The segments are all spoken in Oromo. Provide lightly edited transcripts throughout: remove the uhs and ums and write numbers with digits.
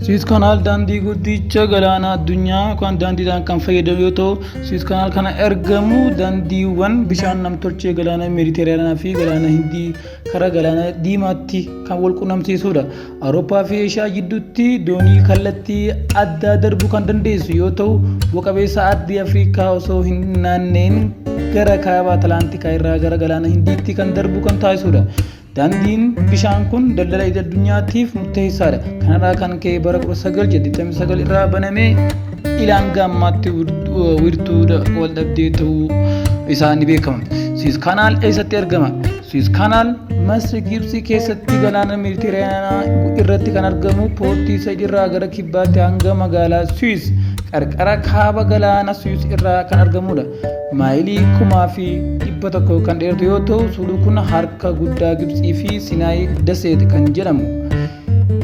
Suwiis Kanaal daandii guddicha galaana addunyaa yookaan daandiidhaan kan fayyadamu yoo ta'u, Suwiis Kanaal kana ergamu daandiiwwan bishaan namtolchee galaana Meediteraaniyaa fi galaana Hindii karaa galaana Diimaatti kan wal qunnamsiisudha. Awurooppaa fi Eeshiyaa gidduutti doonii kallattii addaa darbuu kan dandeessu yoo ta'u, bu'a qabeessa ardii Afrikaa osoo hin naanneen gara kaaba Atlaantikaa irraa gara galaana Hindiitti kan darbu kan taasisudha. Daandiin bishaan kun daldala idil addunyaatiif murteessaadha. Kanarraa kan ka'e bara 1989 irraa banamee ila hanga ammaatti wiirtuu waldhabdee ta'uu isaa ni beekama. Suwiis Kanaal eessatti argama? Suwiis Kanaal Masri Gibsii keessatti galaana Meediteraaniyaa irratti kan argamu poortii Said irraa gara kibbaatti hanga magaalaa Suwiis qarqara kaaba galaana Suwiis irraa kan argamudha. Maayilii 1,100 kan dheeratu yoo ta'u, suluu kun harka guddaa Gibxii fi Sinaayi Daseet kan jedhamu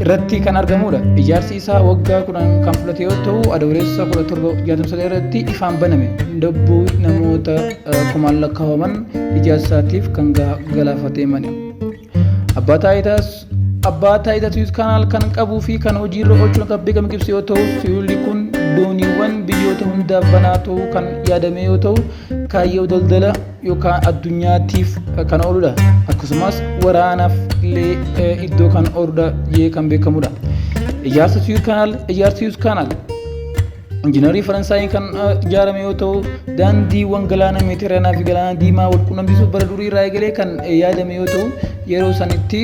irratti kan argamudha. Ijaarsi isaa waggaa 10 kan fudhate yoo ta'u, Adoolessa 1769 irratti ifaan baname. Lubbuu namoota kumaan lakkaa'aman ijaarsaatiif kan galaafatee mane. Abbaa taayitaas Abbaa taayitaa Suwiis Kanaal kan qabuu fi kan hojiirra oolchuun kan beekamu Gibsi yoo ta'u, sululli kun dooniiwwan biyyoota hundaaf banaa ta'uu kan yaadame yoo ta'u, kaayyoo daldala yookaan addunyaatiif kan ooludha. Akkasumas waraanaaf illee iddoo kan ooludha jee kan beekamudha. Ijaarsa Suwiis Kanaal Ijaarsi Suwiis Kanaal Injiinarii Faransaayiin kan ijaarame yoo ta'u, daandiiwwan galaana Meediteraanaa fi galaana Diimaa wal quunnamsiisuuf bara durii irraa eegalee kan yaadame yoo ta'u, yeroo sanitti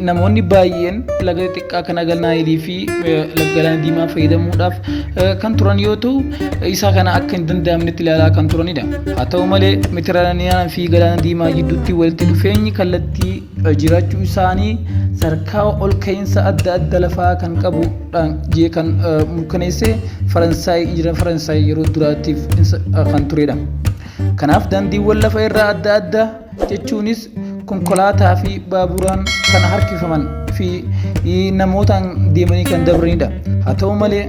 namoonni baay'een laga xixiqqaa kan akka Naayilii fi galaana Diimaa fayyadamuudhaaf kan turan yoo ta'u, isa kana akka hin danda'amnetti ilaalaa kan turanidha. Haa ta'u malee, Meediteraaniyaa fi galaana Diimaa gidduutti walitti dhufeenyi kallattii jiraachuu isaanii sadarkaa ol ka'iinsa adda adda lafaa kan qabu jee kan mirkaneesse Faransaay injira Faransaay yeroo duraatiif kan turedha. Kanaaf daandiiwwan lafa irraa adda adda jechuunis konkolaataa fi baaburaan kan harkifaman fi namootaan deemanii kan dabranidha. Haa ta'u malee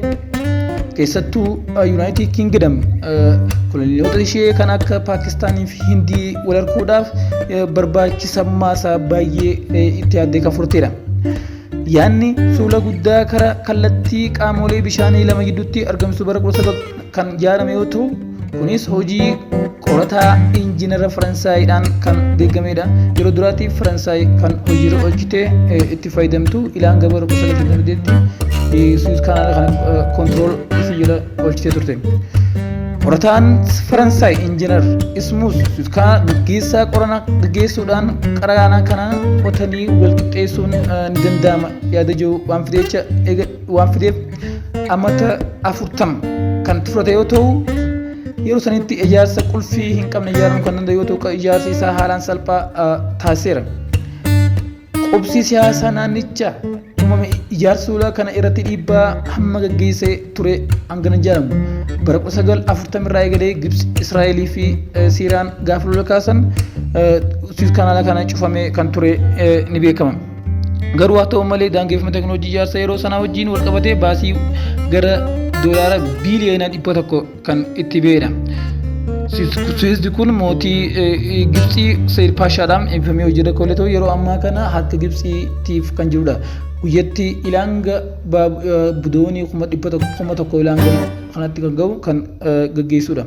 keessattuu Yuunaayitid Kingdom koloniyoota ishee kan akka Paakistaanii fi Hindii wal arguudhaaf barbaachisummaa isaa baay'ee itti yaaddee kan furteedha. Yaadni suula guddaa karaa kallattii qaamolee bishaanii lama gidduutti argamsiisu bara 19 kan ijaarame yoo ta'u, kunis hojii qorataa injinara Faransaayidhaan kan deeggamedha. Yeroo duraatiif Faransaay kan hojiirra oolchite itti fayyadamtu ilaan gaba 1988tti Suwiz Kanaal kana koontirool isii jala oolchitee turte. Qorataan Faransaay Injinar Ismuus Suuskaa gaggeessaa qorana gaggeessuudhaan qaraana kana qotanii wal qixxeessuun ni danda'ama yaada jiru waan fideecha waan fideef amata 40 kan fudhate yoo ta'u yeroo sanitti ijaarsa qulfii hin qabne ijaaramuu kan danda'u yoo ta'u ijaarsi isaa haalaan salphaa taasiseera. Qubsii siyaasaa naannicha uumame ijaarsa ulaa kana irratti dhiibbaa hamma gaggeessee ture hangana hin jedhamu. Bara 1940 irraa eegalee Gibsi, Israa'elii fi Siiriyaan gaafa lola kaasan Suwiz Kanaala kana cufamee kan ture ni beekama. Garuu haa ta'u malee daangeffama teekinooloojii ijaarsa yeroo sanaa wajjin wal qabatee baasii gara doolaara biiliyoona 100 kan itti ba'edha. Suwizdi kun mootii Gibxii Sayid Paashaadhaan eebbifamee hojiirra kan oole ta'u yeroo ammaa kana harka Gibxiitiif kan jirudha. Guyyatti ilaanga doonii 100,000 ilaanga kanatti kan gahu kan gaggeessudha.